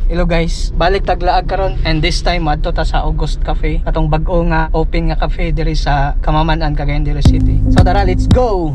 Hello guys, balik taglaag karon and this time adto ta sa August Cafe, katong bag-o nga open nga cafe diri sa Kamaman-an, Cagayan de Oro City. So tara, let's go.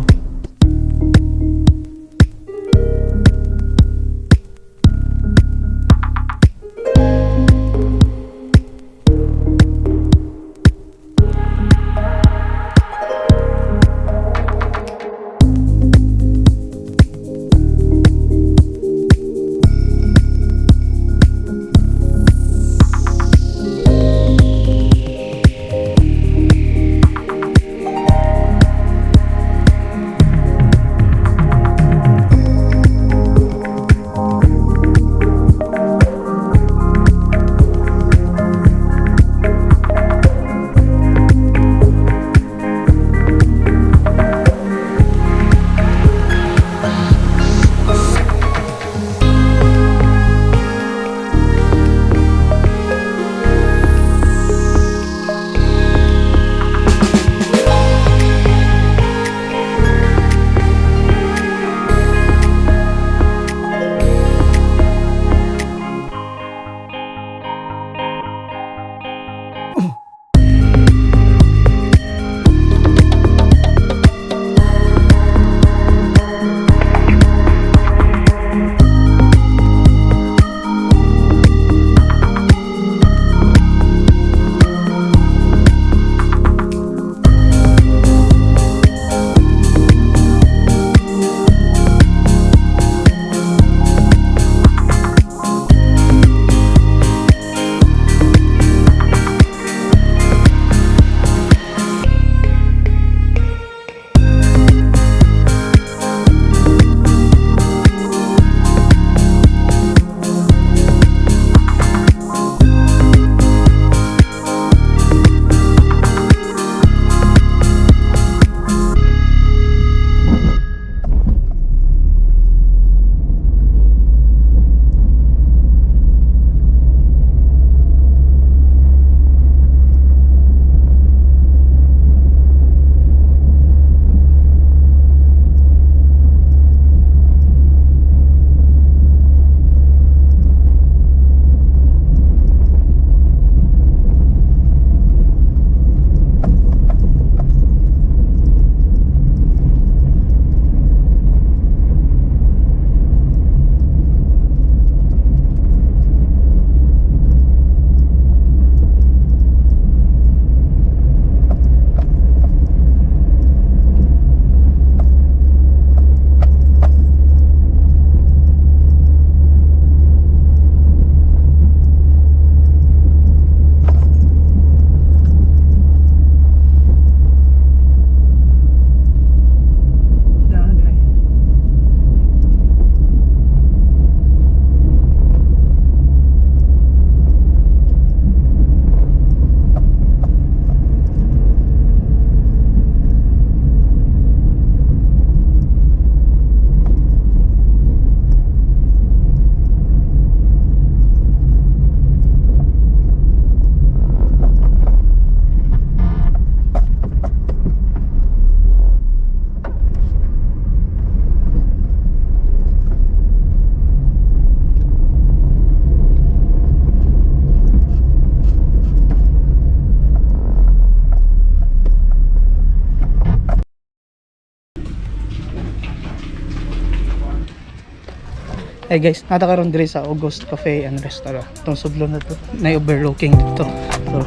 Hey guys, naa ta karon diri sa August Cafe and Restaurant. Itong sudlon na to, na overlooking dito. So,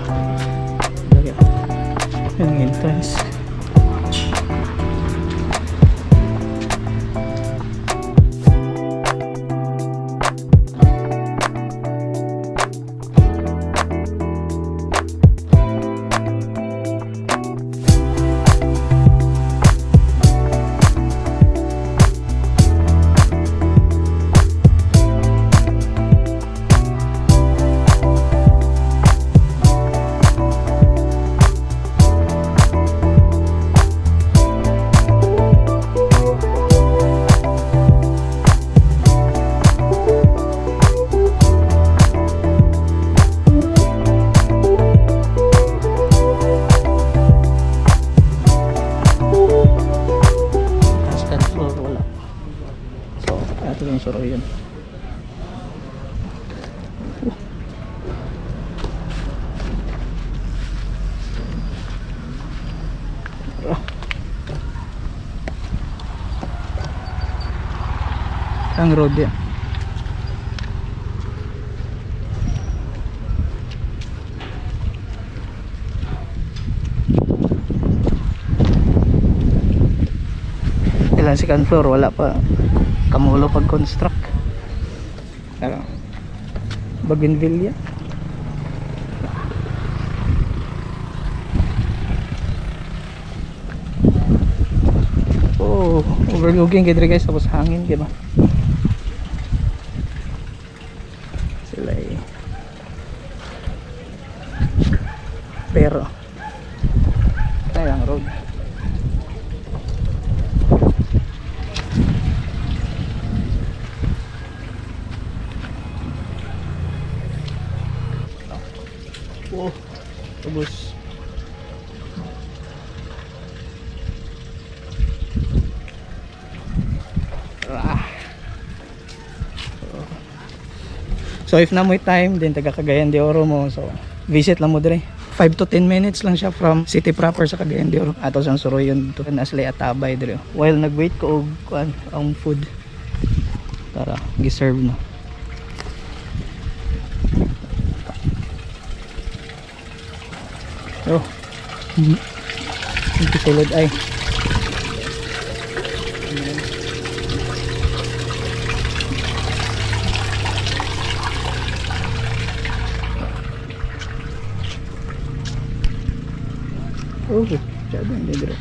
lagi. Yung entrance. Second floor wala. So, ato yung suro yun. Ang road diya. Ilang second floor, wala pa kamulo pag construct. Pero Bougainvillea. Oh, overlooking kay diri, guys, tapos hangin di ba? Sila eh. Pero ay ang road. Oh, ubos. Ah. So if naa moy time, then taga Cagayan de Oro mo, so visit lang mo dire. 5 to 10 minutes lang siya from city proper sa Cagayan de Oro. Ato siyang suroyon dito na sila atabay dire. While nag-wait ko og kuan ang food. Tara, gi-serve na. Oh. Ito sulod ay. Oh, sabi hindi dire.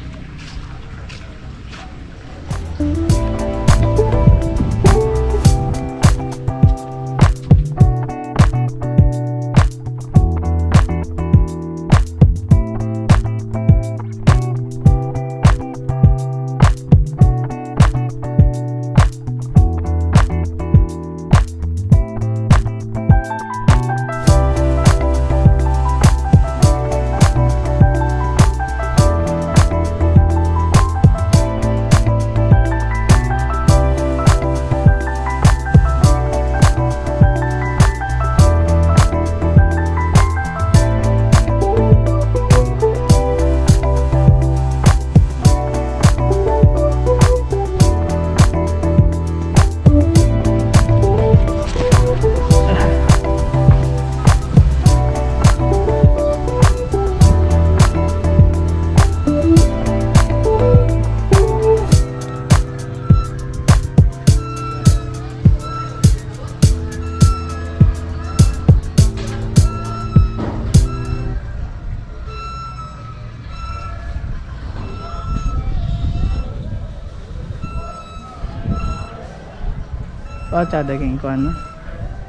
Oh, tsada king ko ano.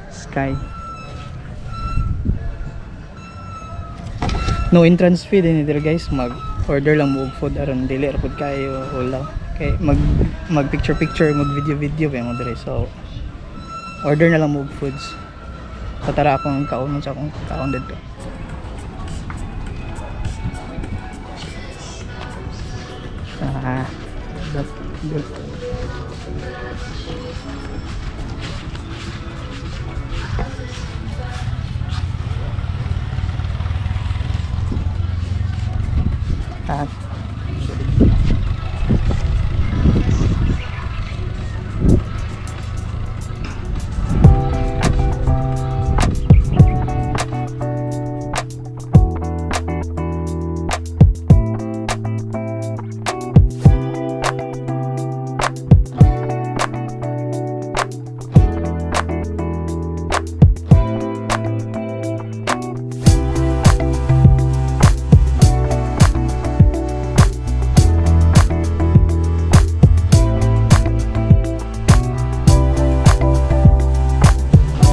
Sky. No entrance fee din dito, guys. Mag order lang mo og food aron dili ra pud kayo ulaw. Kay mag picture picture, mag video video pa mo dire. So order na lang mo og foods. Patara akong kaonon sa akong kaon dito. Ah, that good. Ah.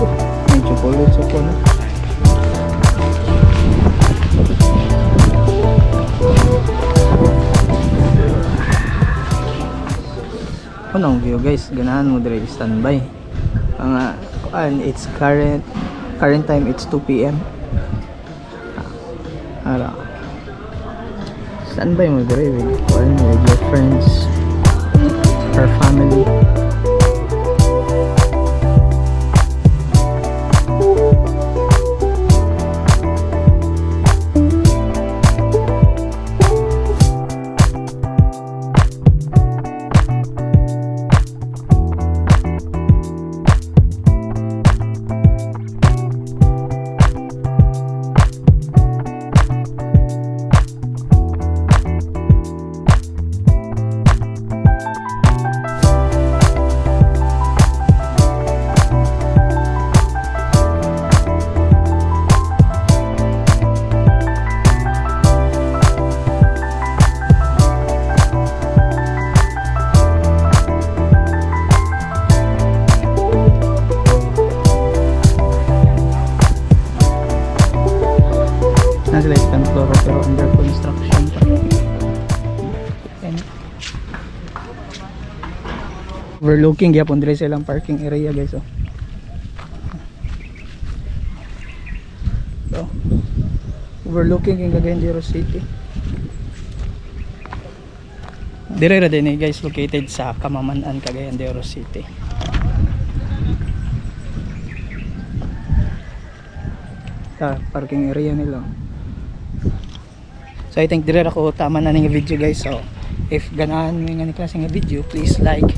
Oh, may chocolate sa na. Ano ang view, guys, ganahan mo dire standby. Ang and it's current time, it's 2 p.m. Ara. Standby mo dire with kuan, with your friends or family. Overlooking gyapon dire sa ilang parking area, guys, oh. So, overlooking yung Cagayan de Oro City. Dire ra din eh, guys, located sa Camaman-an, Cagayan de Oro City. Ta parking area nila. So I think dire ra ko tama na ning video, guys. So if ganahan mo nga ni klase nga video, please like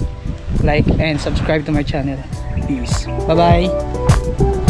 and subscribe to my channel. Peace. Bye-bye.